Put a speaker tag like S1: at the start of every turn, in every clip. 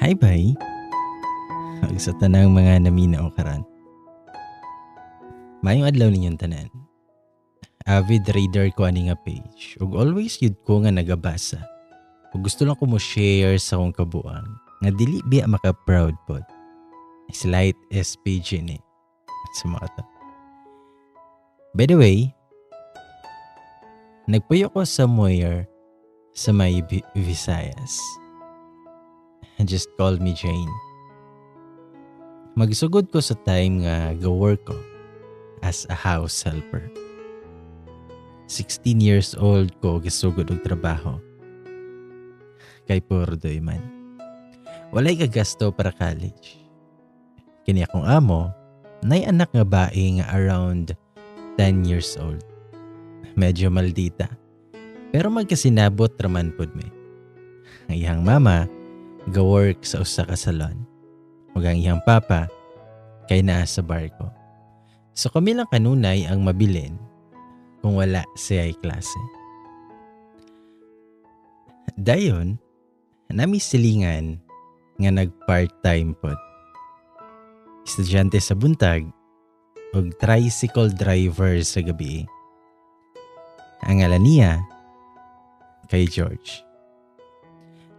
S1: Hi, bye. Ug sa tanang mga naminaw karon. Maayong adlaw ninyong tanan. Avid reader ko ani nga page ug always yud ko nga nagabasa. Ug gusto lang ko mo share sa akong kabuang nga dili biya maka-proud pod. Slight SPG ni sa mga to. By the way, nagpuyo ko somewhere sa may Visayas. Just call me Jane. Magsugod ko sa time nga ga-work ko as a house helper. 16 years old ko gisugod og trabaho. Kay purdoy man. Walay kagasto para college. Kini akong amo, nay anak nga bae nga around 10 years old. Medyo maldita. Pero magkasinabot raman pud mi. Ang iyang mama ga-work sa usa ka salon. Ug ang iyang papa kay naa sa barko. So kami lang kanunay ang mabilin kung wala siya klase. Dayon, nami silingan nga nag part-time pod. Estudyante sa buntag ug tricycle driver sa gabi. Ang ngalan niya kay George.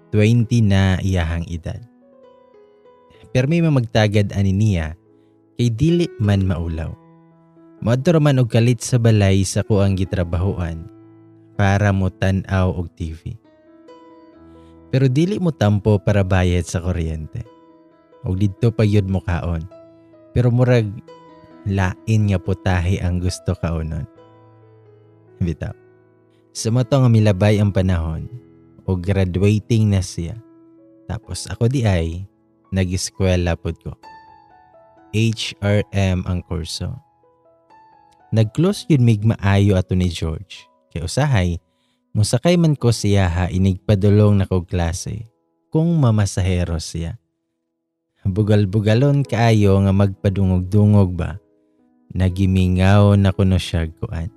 S1: 20 na iyahang edad. Pero may mamagtagad ani niya kay dili man maulaw. Moadto ra man og kalit sa balay sa kuang gitrabahoan para mo tan-aw og TV. Pero dili mo tampo para bayad sa kuryente. Og didto pa yun mo kaon. Pero murag lain nga putahe ang gusto kaonon. Bitaw. Sa mato nga milabay ang panahon o graduating na siya. Tapos ako di ay nag-eskwela pod ko. HRM ang kurso. Nag-close yun mig maayo ato ni George. Kay usahay, musakay man ko siya ha inigpadulong na kog klase kung mamasahero siya. Bugal-bugalon kaayo nga magpadungog-dungog ba, nagimingaw na kuno siya kuan.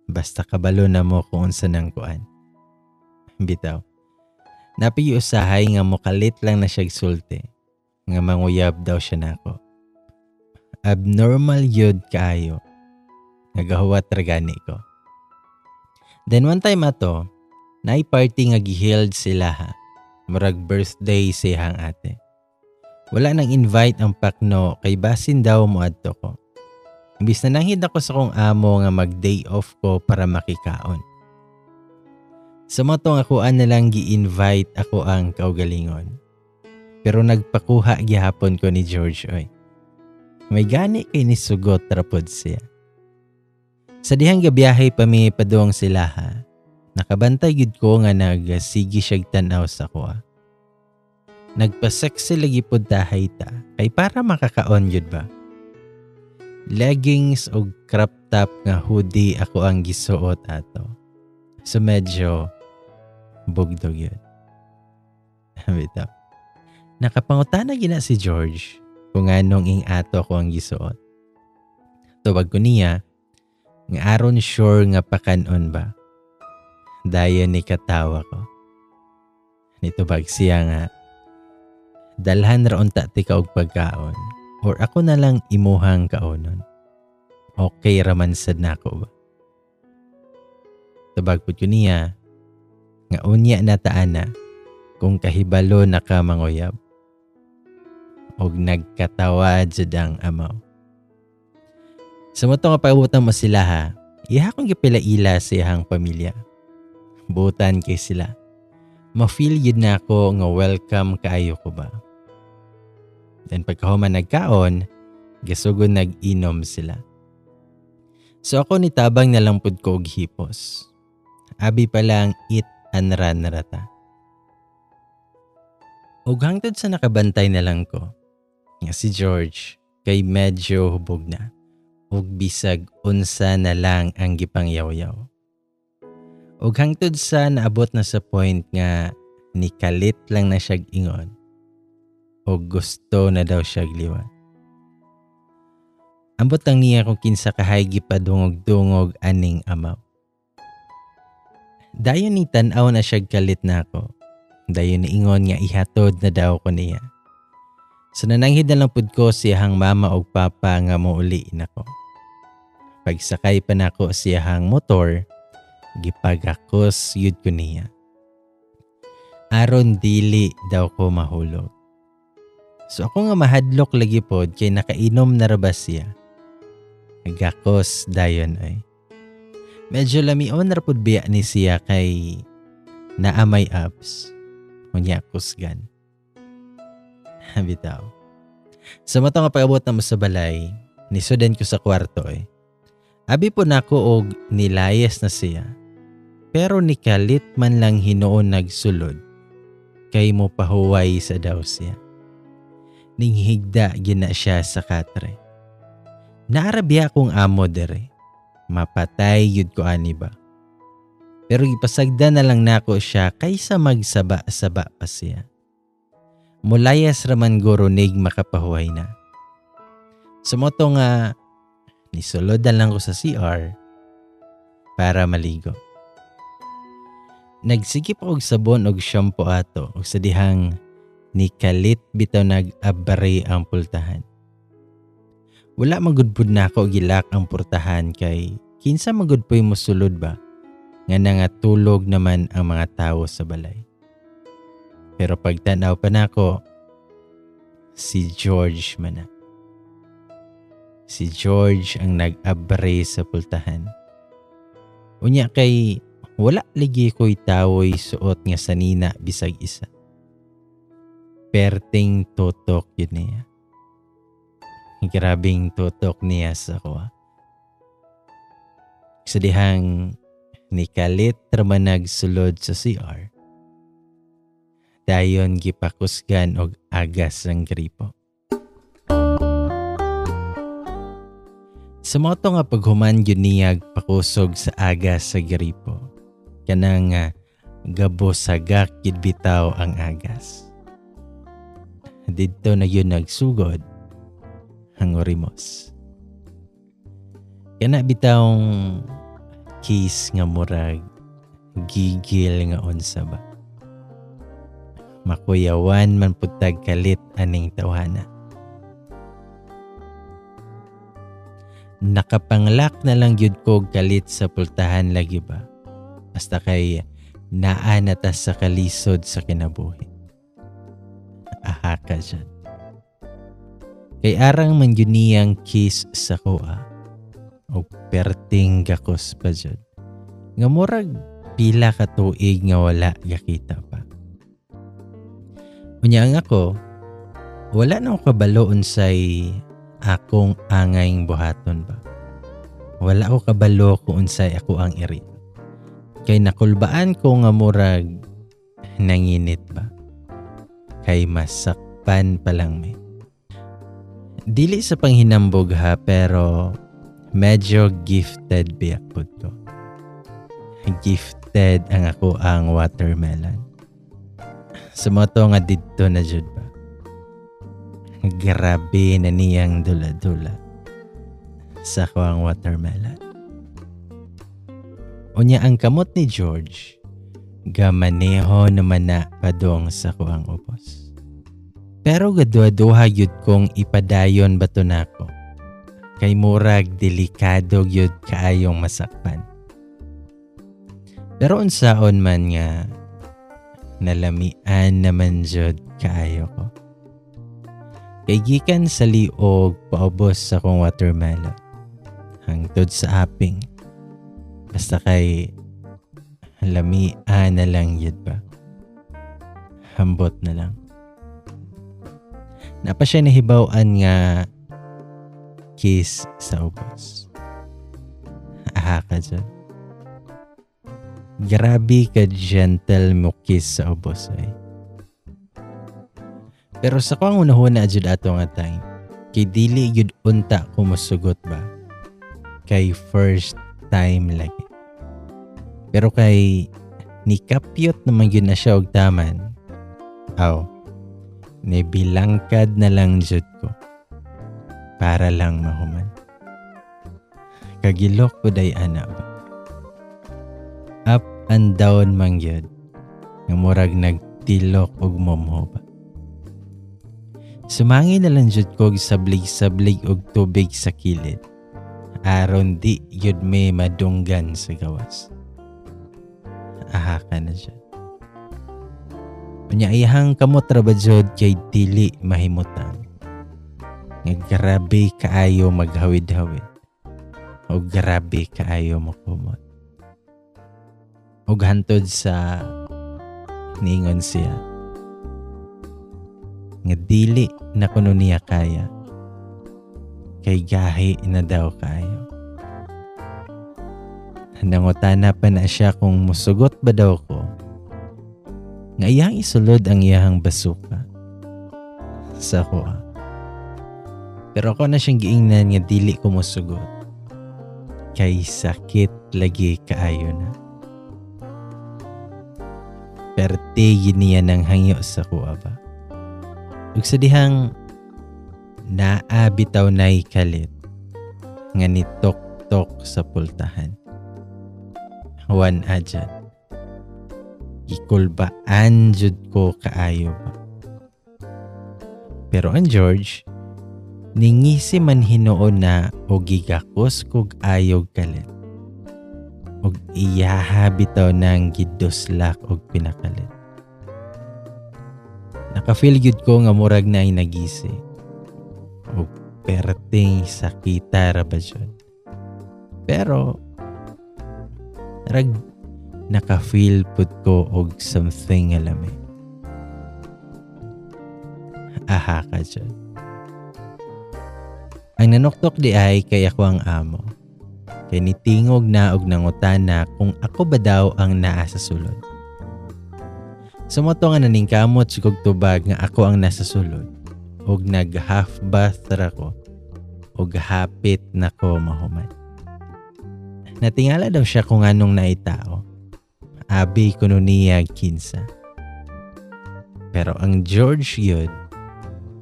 S1: Basta kabalo na mo kung unsa nang kuan. Bitaw. Napi usahay nga mokalit lang na siya sulti nga manguyab daw siya nako. Abnormal yun kaayo. Nagahuwat ra gani ko. Then one time ato, naay party nga giheld sila ha. Murag birthday siyang ate. Wala nang invite ang pakno kay basin daw moadto ko. Imbis na nanghid ako sa kong amo nga mag day off ko para makikaon. Sa mo tong akuan na lang gi-invite ako ang kaugalingon. Pero nagpakuha gihapon ko ni George oy. May gani kay ni sugot rapod siya. Sa dihang gabiyahe pa mi padung sila ha. Nakabantay gid ko nga nagsigi siyag tan-aw sa kuha. Nagpa-sexy lagi pod tahay ta kay para makakaon yun ba. Leggings og crop top nga hoodie ako ang gisuot ato. So medyo bugdog yun. Bitaw. Nakapangutana gina si George kung anong ing ato ako ang gisuot. Tubag ko niya nga aron sure nga pakanon ba. Dayon ni katawa ko. Nitubag siya nga dalhan ra unta ti ka og pagkaon or ako na lang imuhang kaonon. Okay raman sad nako ba. Tubag pud ko niya nga unya na taana kung kahibalo na ka manguyab. Og nagkatawa jud ang amaw. Sa mo nga pabutan mo sila ha, iha kong gipilaila sa iyang pamilya. Butan kay sila. Ma-feel yun na ako nga welcome kaayo ko ba. Then pagkahuman nagkaon, gasugod nag-inom sila. So ako nitabang na lang pud ko og hipos. Abi pa lang eat and run rata. Ug hangtod sa nakabantay na lang ko nga si George kay medyo hubog na ug bisag unsa na lang ang gipangyaw-yaw. Ug hangtod sa naabot na sa point nga nikalit lang na siyag ingon ug gusto na daw siyag liwat. Ambot lang niya kung kinsa kahay gipadungog-dungog aning amaw. Dayon ni tan-aw na siyag kalit nako Dayon niingon nga ihatod na daw ko niya. So nananghid na lang pud ko siyahang mama og papa nga mouli nako. Pagsakay pa nako siyahang motor, gipagakos yud ko niya. Aron dili daw ko mahulog. So ako nga mahadlok lagi pod kay nakainom na ra ba siya. Gakos dayon ay. Medyo lamion ra pud biya ni siya kay naa may apps. Unya kusgan. Bitaw. Sa mao to nga pag-abot na mo sa balay, nisudan ko sa kwarto eh. Abi po nako og nilayas na siya. Pero nikalit man lang hinuon nagsulod kay mo pahuway sa daw siya. Ninghigda gina siya sa katre. Naarabya akong amo dere. Mapatay yud ko ani ba. Pero gipasagda na lang nako siya kaysa magsaba-saba pa siya. Mulayas raman guro nig makapahuway na. Sumoto nga nisulod na lang ko sa CR para maligo. Nagsigip og sabon og shampoo ato og sa dihang nikalit bitaw nag-abri ang pultahan. Wala magudpud nako gilak ang purtahan kay kinsa magud po'y mosulod ba nga nangatulog naman ang mga tawo sa balay. Pero pagtanaw pa nako, si George man na. Si George ang nag-abre sa pultahan. Unya kay wala ligi ko'y tawoy suot nga sanina bisag isa. Perting tutok yun niya. Grabing tutok niya sa kuha. Sa dihang nikalit raman nagsulod sa CR. Dayon gipakusgan og agas ang gripo. Sa moto nga paghuman yun niyag pakusog sa agas sa gripo. Kanang gabosagak yun bitaw ang agas. Didto na yun nagsugod ang orimos. Kana bitawng kiss nga murag gigil nga unsa ba. Makuyawan man putag kalit aning tawhana. Nakapanglak na lang gyud ko kalit sa pultahan lagi ba. Basta kay naa na ta sa kalisod sa kinabuhi. Aha ka dyan. Kay arang man yun niyang kiss sa kuha. O perting gakos pa dyan. Nga murag pila ka tuig nga wala gakita pa. Unya ang ako, wala na ako kabalo unsay akong angayng buhaton ba. Wala ko kabalo kung unsay ako ang iri. Kay nakulbaan ko nga murag nanginit ba. Kay masakpan pa lang may. Dili sa panghinambog ha, pero medyo gifted biya pud ko. Gifted ang ako ang watermelon. Sa moto nga didto na jud ba. Grabe na niyang dula-dula sa ako ang watermelon. Unya ang kamot ni George, gamaneho naman na padong sa kuang ubos. Pero gaduha-duha gyud kong ipadayon ba to nako. Kay murag delikado gyud kaayong masakpan. Pero unsaon man nga nalamian naman jud kaayo ko. Kay gikan sa liog paubos sa akong watermelon hangtod sa aping. Basta kay lamian na lang yun ba. Hambot na lang. Napa siya nahibaw-an nga kiss sa ubos. Aha ka dyan. Grabe ka gentle mo kiss sa ubos ay. Pero sa kuang unahuna jud ato nga time, kay dili gyud unta ko mosugot ba. Kay first time lagi. Pero kay nikapyot naman gyud na siya og taman. Aw, nibilangkad na lang jud ko para lang mahuman. Kagilok ko day ana ba. Up and down man gyud. Nga murag nag tilok og momho ba. Sumangi na lang jud kog sablig-sablig og tubig sa kilid aron di gyud may madunggan sa gawas. Aha ka na jud. Unya iyahang kamot ra ba jud kay dili mahimutang. Nga grabe kaayo maghawid-hawid. O grabe kaayo mokumot. Og hantod sa niingon siya nga dili na kuno niya kaya kay gahi na daw kaayo. Nangutana pa na siya kung musugot ba daw ko nga iyang isulod ang iyahang basuka sa akoa. Pero ako na siyang giingnan nga dili ko musugot kay sakit lagi kaayo na. Perte gid niya nang hangyo sa kuha ba. Ug sa dihang naa bitaw nay kalit nga nitok-tok sa pultahan. Juan ajad. Gikulbaan jud ko kaayo ba. Pero ang George, ningisi man hinuon na og gigakos kog ayog kalit. Og iyaha bitaw nang giduslak og pinakalit. Naka-feel gyud ko nga murag na ay nagisi. Og perting sakita ra ba jud. Pero rag naka-feel pud ko og something nga lami. Aha ka jud. Ang nanuktok di ay kay ako ang amo. Kay nitingog na og nangutana kung ako ba daw ang naa sa sulod. Sumoto nga naningkamot si kog tubag nga ako ang nasa sulod og nag half bath ra ko og hapit na ko mahuman. Natingala daw siya kung anong naitao. Abi kuno niya kinsa. Pero ang George yun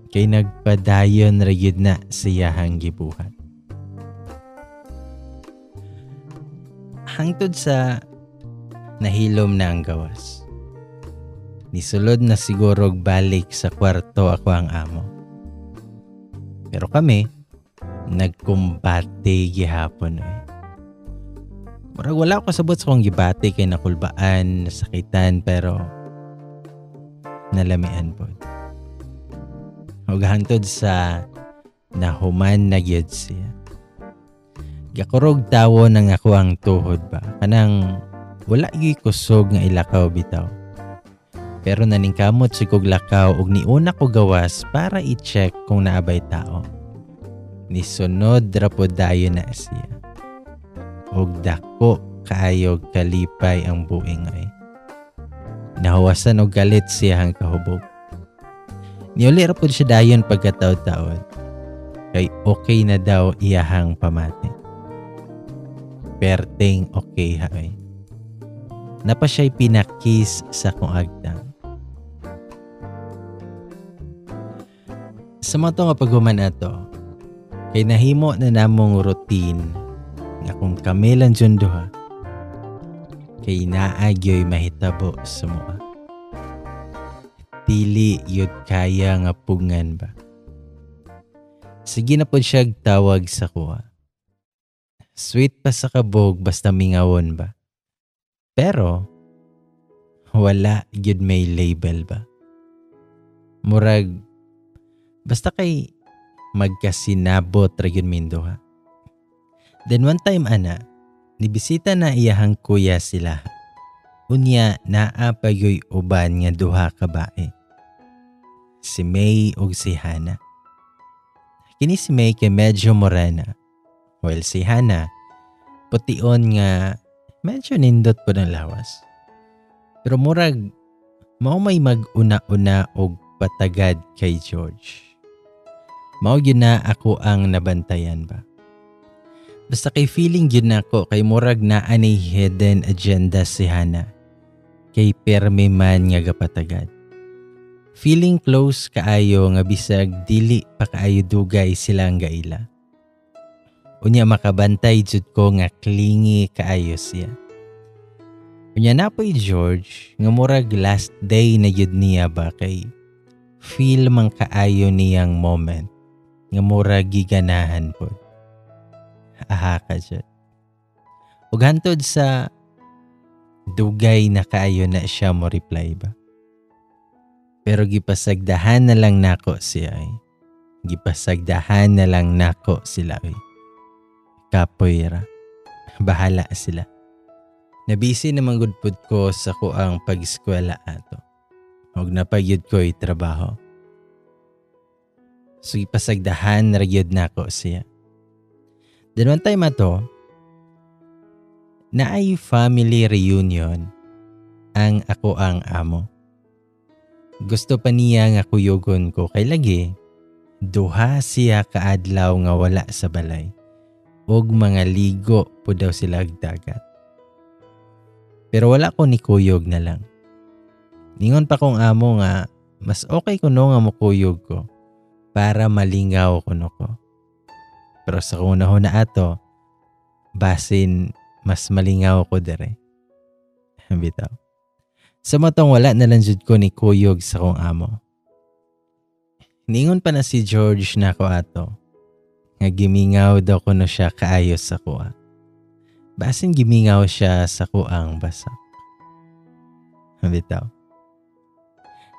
S1: kay nagpadayon ra gyud na siyahang gibuhat. Hangtod sa nahilom na ang gawas. Nisulod na siguro balik sa kwarto ako ang amo. Pero kami, nagkumbate gihapon oy. Murag wala ko kasabot sa kong gibati kay nakulbaan, nasakitan, pero nalamian pod. Ug hangtod sa nahuman na gyud siya. Gakurog tawo nang ako ang tuhod ba. Kanang wala gyud kusog nga ilakaw bitaw. Pero naningkamot si kog lakaw og niuna ko gawas para i-check kung naabay tao. Nisunod ra pod dayon na siya. Og dako kaayog kalipay ang buing ay. Nahuwasan og galit siya ang kahubog. Niuli ra pod siya dayon pagkataod-taod. Kay okay na daw iyahang pamati. Perting okay ha ay. Napa siya'y pinakis sa kong agtang. Sa mga nga paghuman ato, kay nahimo na namong routine nga kung kami lang dyan duha, kay naagyo'y mahitabo sa mua. Dili yun kaya nga pugngan ba. Sige na po siya tawag sa kuha. Sweet pa sa kabog basta mingawon ba. Pero wala gyud may label ba. Murag basta kay magkasinabot ra gyud minduha. Then one time ana, nibisita na iyahang kuya sila. Unya naa payoy uban nga duha ka bae. Si May ug si Hana. Kini si May kay medyo morena, while si Hana pution nga medyo nindot po ng lawas. Pero murag mao may mag-una-una og patagad kay George. Mao gyud na ako ang nabantayan ba. Basta kay feeling gyud nako kay murag naa nay hidden agenda si Hana. Kay perme man nga gapatagad. Feeling close kaayo nga bisag dili pa kaayo dugay sila ang gaila. Unya makabantay jud ko nga clingy kaayo siya. Unya naa poy George nga murag last day na gyud niya ba, kay feel man kaayo niyang moment nga murag giganahan pod. Aha ka jud. Ug hantod sa dugay na kaayo na siya mo reply ba. Pero gipasagdahan na lang nako siya ay. Gipasagdahan na lang nako sila ay. Kapoy ra. Bahala sila. Nabisi naman gud pud ko sa kuang pag-eskwela ato. Ug napagyud ko'y trabaho. So ipasagdahan ra gyud nako siya. Then one time ato, naay family reunion ang ako ang amo. Gusto pa niya nga kuyugon ko kay lagi duha siya kaadlaw nga wala sa balay ug mga ligo po daw sila og dagat. Pero wala ko ni kuyog na lang. Ningon pa kong amo nga mas okay kuno nga mukuyog ko para malingaw kuno ko. Pero sa kunahon na ato, basin mas malingaw ko dere. Bitaw. Sa matong wala na lang jud ko ni kuyog sa kong amo. Ningon pa na si George na ko ato nga gimingaw daw kuno siya kaayo sa kuha. Basin gimingaw siya sa kuang basak. Bitaw.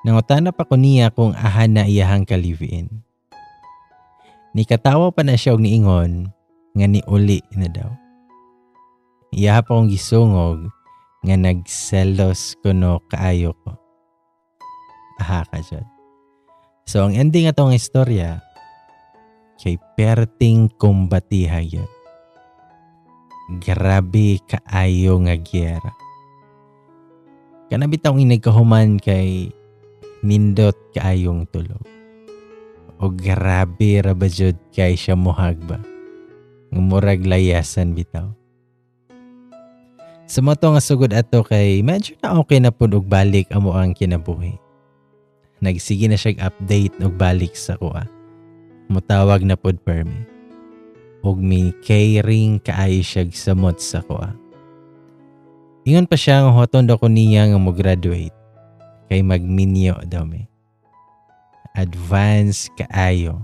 S1: Nangutana pa ko niya kung aha na iyahang ka-live-in. Nikatawa pa na siya og niingon nga niuli na daw. Iyaha pa kong gisungog nga nagselos kuno kaayo ko. Aha ka dyan. So ang ending atong istorya kay perting kumbatiha yun. Grabe kaayo nga giyera. Kana bitawng inigkahuman kay nindot kaayong tulog. O grabe ra ba jud kay siya muhag ba? Murag layasan bitaw. Sa moto nga sugod ato kay medyo na okay na pud og balik amo ang kinabuhi. Nagsige na siya update og balik sa kuha. Mutawag na pud permi. Og mi caring kaayo siya samot sa kuha. Ingon pa siya nga hoton daw ko niya nga mo graduate kay magminyo daw mi. Advance kaayo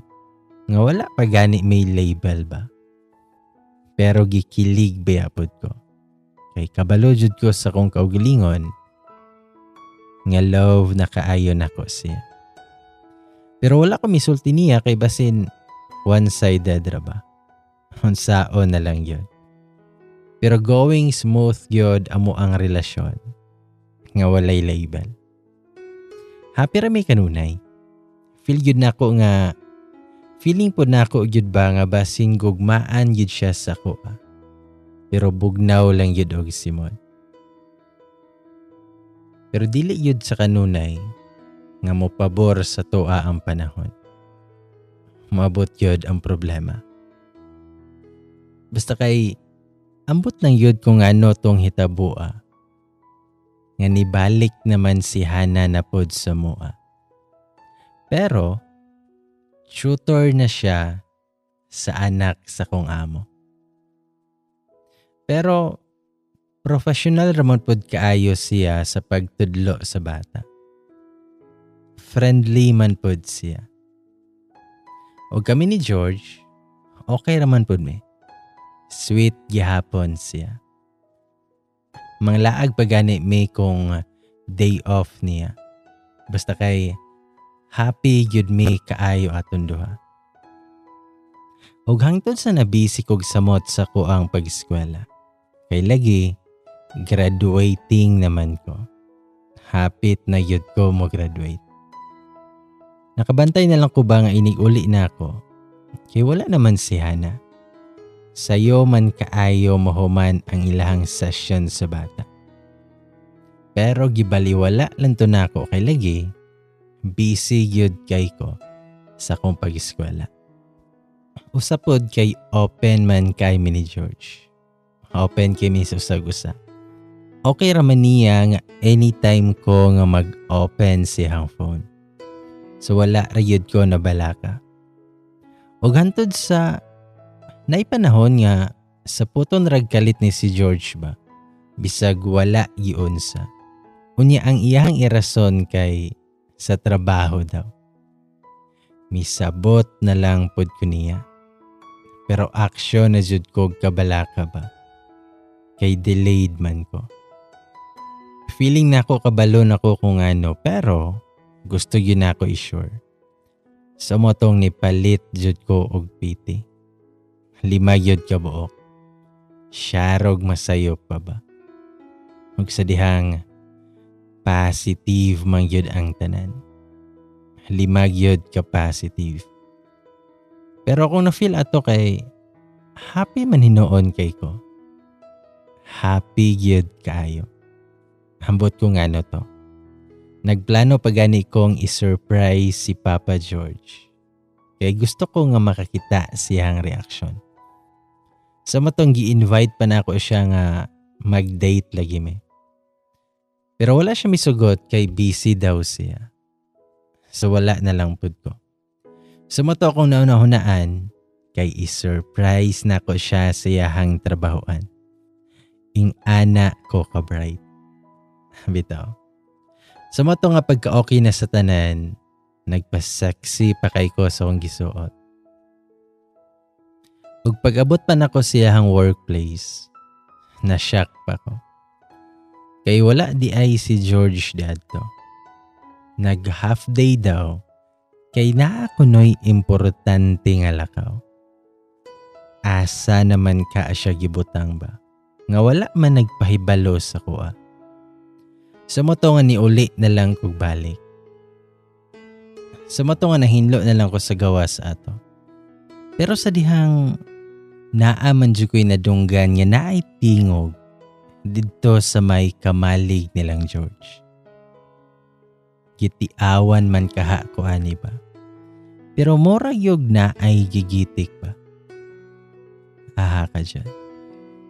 S1: nga wala pa gani may label ba. Pero gikilig ba pod ko. Kay kabalo jud ko sa kong kaugalingon nga love na kaayo nako siya. Pero wala ko misulti niya kay basin one-sided ra ba. Unsaon na lang yun. Pero going smooth gyud amo ang relasyon nga walay label. Happy ra may kanunay. Feel gyud nako nga feeling pod nako gyud ba nga basin gugmaan gyud siya sa kuha. Pero bugnaw lang gyud og simon. Pero dili gyud sa kanunay nga mopabor sa tuwa ang panahon. Moabot gyud ang problema. Basta kay ambot lang gyud kung ano tong hitaboa. Nga nibalik naman si Hana na pod sa mua. Pero tutor na siya sa anak sa kong amo. Pero professional ramon pod kaayo siya sa pagtudlo sa bata. Friendly man pod siya. O kami ni George, okay raman pod mi. Sweet gihapon siya. Manglaag pa gani mi kung day off niya. Basta kay happy gyud mi kaayo aton duha. Ug hangtod sa nabisi kog samot sa kuang pag-eskwela. Kay lagi graduating naman ko. Hapit na gyud ko mo graduate. Nakabantay na lang ko ba nga inig-uli na ako. Kay wala naman si Hana. Sayo man kaayo mahuman ang ilahang session sa bata. Pero gibaliwala lang to nako kay lagi busy gyud kay ko sa akong pag-eskwela. Usa pod kay open man kay mi ni George. Open kay mi sa usag-usa. Okay ra man niya nga anytime ko nga mag-open siyang phone. So wala ra gyud ko nabalaka. Og hantod sa naipanahon nga sa puton rag kalit ni si George ba. Bisag wala giunsa. Unya ang iyang irason kay sa trabaho daw. Misabot na lang pud ko niya. Pero action na jud ko kabalaka ba. Kay delayed man ko. Feeling nako kabalo nako kung ano, pero gusto gyud nako i-sure. Sa mao tong nipalit jud ko og PT. 5 gyud ka buok. Siyarog masayop pa ba. Ug sa dihang positive man gyud ang tanan. 5 gyud ka positive. Pero kung na-feel ato kay happy man hinuon kay ko. Happy gyud kaayo. Ambot ko ngano to. Nagplano pa gani kong i-surprise si Papa George. Kay gusto ko nga makakita siyang reaksyon. Sa mao tong gi-invite pa na ako siya nga mag-date lagi me. Pero wala siya misugot kay busy daw siya. So wala na lang pud ko. Sa mao to akong nauna-hunaan kay i-surprise na ko siya sa iyahang trabahoan. Ing-ana ko ka-bright. Bitaw. Sa mao to nga pagka-okay na sa tanan, nagpa-sexy pa kay ko sa akong gisuot. Ug pag-abot pa nako sa iyahang workplace, na-shock pa ko. Kay wala di ay si George diadto. Nag-half day daw, kay naa kunoy importante nga lakaw. Asa naman ka siya gibutang ba? Nga wala man nagpahibalo sa kuha. Sa mao to nga niuli na lang kog balik. Sa mao to nga nahinlo na lang ko sa gawas ato. Pero sa dihang naa man jud ko'y nadunggan nga naay tingog didto sa may kamalig nilang George. Gitiawan man kaha ko ani ba. Pero mura gyud na ay gigitik ba. Aha ka dyan.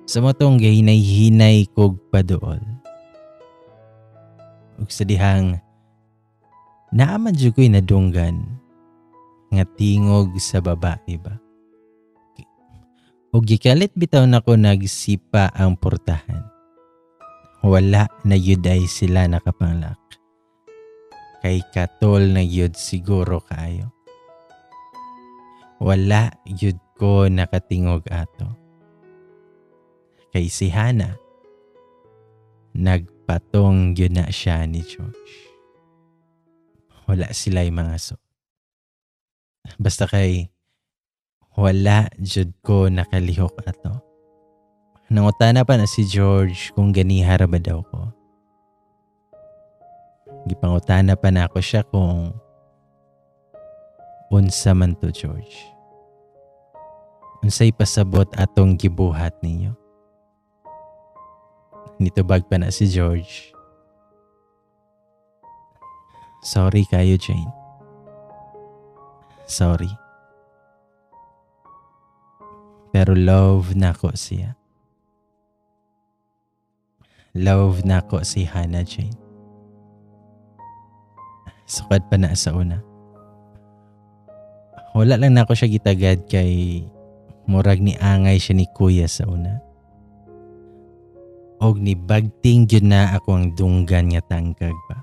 S1: Sa mao tong gahinay-hinay kog paduol. Ug sa dihang naa man jud ko'y nadunggan nga tingog sa babae ba. Ug gikalit bitaw nako nagsipa ang portahan. Wala na yud ay sila nakapanglak. Kay katol na yud siguro kaayo. Wala yud ko nakatingog ato. Kay si Hana, nagpatong yun na siya ni George. Wala sila'y mga so. Basta kay wala jud ko nakalihok ato. Nangutana pa na si George kung ganiha ra ba daw ko. Gipangutana pa na ako siya kung unsa man to, George. Unsay pasabot atong gibuhat ninyo? Nitubag pa na si George. Sorry kayo, Jane. Sorry. Pero love na ko siya. Love na ko si Hannah, Jane. Sukad pa na sa una. Wala lang nako siya gitagad kay murag ni angay siya ni kuya sa una. Og ni bagting gyud na ako ang dunggan nga tangkag ba.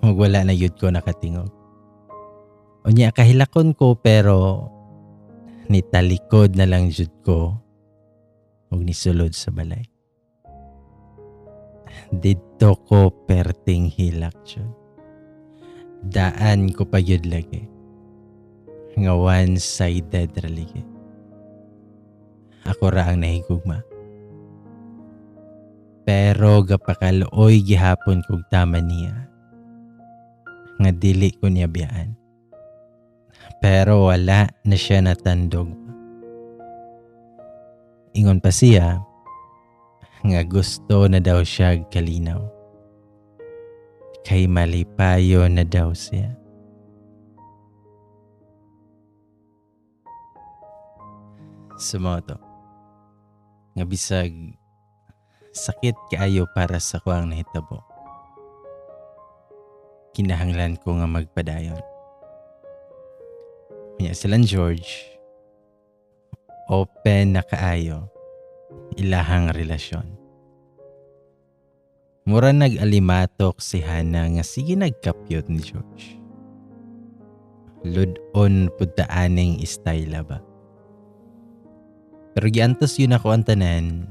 S1: Og wala na yud ko nakatingog. Unya kahilakon ko pero nitalikod na lang jud ko og nisulod sa balay. Didto ko perting hilak jud. Daan ko pa jud lagi. Nga one-sided ra lagi. Ako ra ang nahigugma. Pero gapakaluoy gihapon kog tama niya. Nga dili ko niya biyaan. Pero wala na siya natandog. Ingon pa siya nga gusto na daw siya kalinaw. Kay malipayo na daw siya. Sumoto. Nga bisag sakit kaayo para sa kuang nahitabo. Kinahanglan ko nga magpadayon. Unya silang George, open na kaayo ilahang relasyon. Mura nag-alimatok si Hana nga sige nagkapyot ni George. Lud-on pud ta aning istayla ba. Pero giantos yun ako ang tanan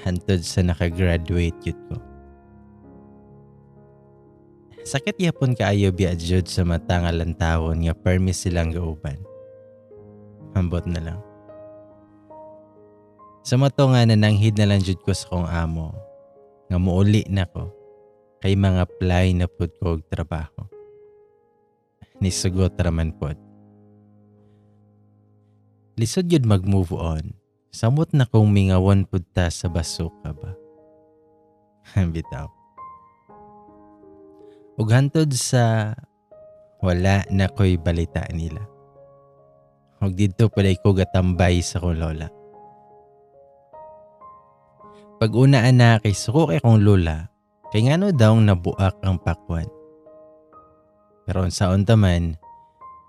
S1: hantod sa nakagraduate yun ko. Sakit yapon kaayo biya jud sa mata nga lantawon nga permi silang gauban. Ambot na lang. Sa mato nga nananghid na lang jud ko sa kong amo nga muuli na ko kay mga apply na pud ko og trabaho. Nisugot raman pod. Lisod yun mag-move on. Samot na kung mingawon pud ta sa basuka ba. Bitaw. Ug hantod sa wala na ko'y balita nila. Ug didto palay ko gatambay sa kong lola. Pag una ana kay suko kay kong lola, kay ngano daw nabuak ang pakwan. Pero unsaon ta man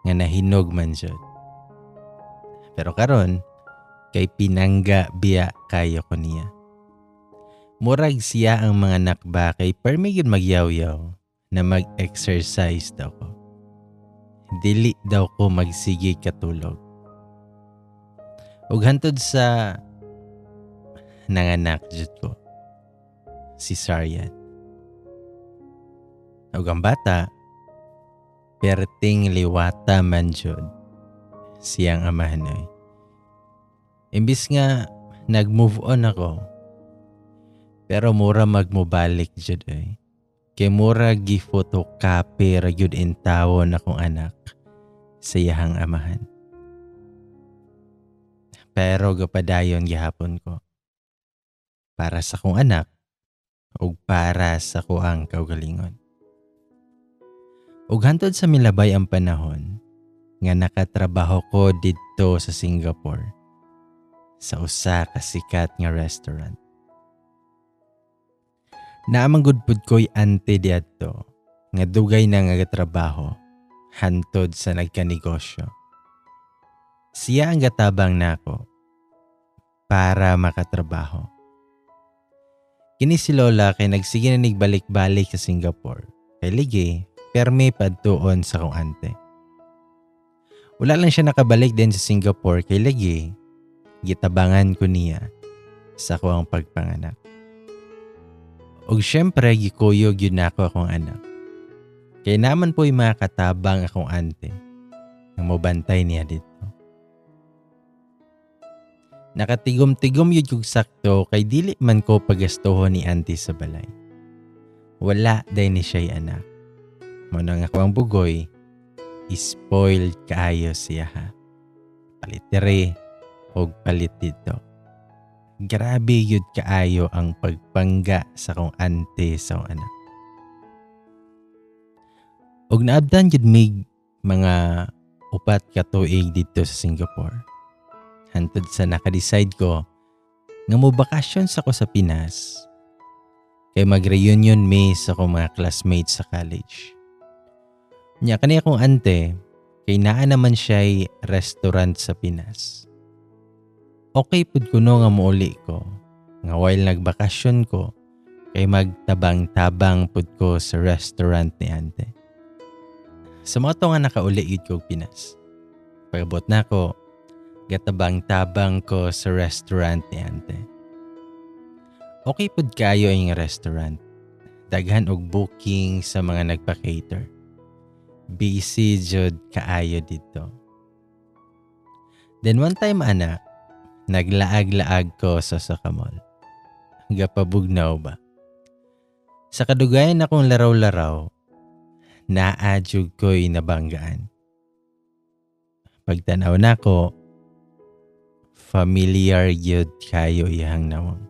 S1: nga nahinog man jud. Pero karon kay pinangga biya kayo ko niya. Murag siya ang mga nakba kay permi gyud magyawyaw na mag-exercise daw ko. Dili daw ko magsige katulog. Ug hantod sa nanganak jud ko si Sarian. Ug ang bata perting liwata man jud siyang amahan oy. Imbis nga nag-move on ako, pero mura magmubalik jud oy. Kay mura gi-photocopy ra gyud intawon akong anak sa iyahang amahan. Pero gapadayon gihapon ko. Para sa akong anak ug para sa kuang kaugalingon. Ug hantod sa milabay ang panahon nga nakatrabaho ko didto sa Singapore sa usa ka sikat nga restaurant. Naamang gud pud ko'y ante diadto nga dugay na nga gatrabaho hantod sa nagkanegosyo. Siya ang gatabang nako para makatrabaho. Kini si Lola kay nagsige na nigbalik-balik sa Singapore. Kay ligi, permi padtuon sa kong ante. Wala lang siya nakabalik din sa Singapore kay ligi, gitabangan ko niya sa kuang pagpanganak. Og syempre gikuyog yun nako akong anak. Kay naman po'y mga katabang akong ante nga mobantay niya dito. Nakatigom-tigom yun kog sakto kay dili man ko pagastuhon ni ante sa balay. Wala day ni siya'y anak. Mao na nga ako ang bugoy, spoiled kaayo siya ha. Palit diri og palit dito. Grabe yun kaayo ang pagpangga sa kong ante sa akong anak. Og naabdan yun mig mga 4 ka tuig dito sa Singapore. Hantod sa naka-decide ko nga mo bakasyon sa ko sa Pinas kay mag-reunion mi sa akong mga classmates sa college. Nya kani akong ante kay naa naman siya'y restaurant sa Pinas. Okay pud kuno nga muuli ko nga while nagbakasyon ko kay magtabang-tabang pud ko sa restaurant ni ante. Sa mga to nga nakauli gid ko og Pinas. Pag-abot na ako, gatabang-tabang ko sa restaurant ni ante. Okay pud kayo ang restaurant. Daghan og booking sa mga nagpa-cater. Busy jud kaayo dito. Then one time ana, naglaag-laag ko sa Sakamol. Gapabugnaw ba? Sa kadugayan akong laraw-laraw, naa jud ko'y nabanggaan. Pagtanaw nako, familiar gyud kayo iyang nawong.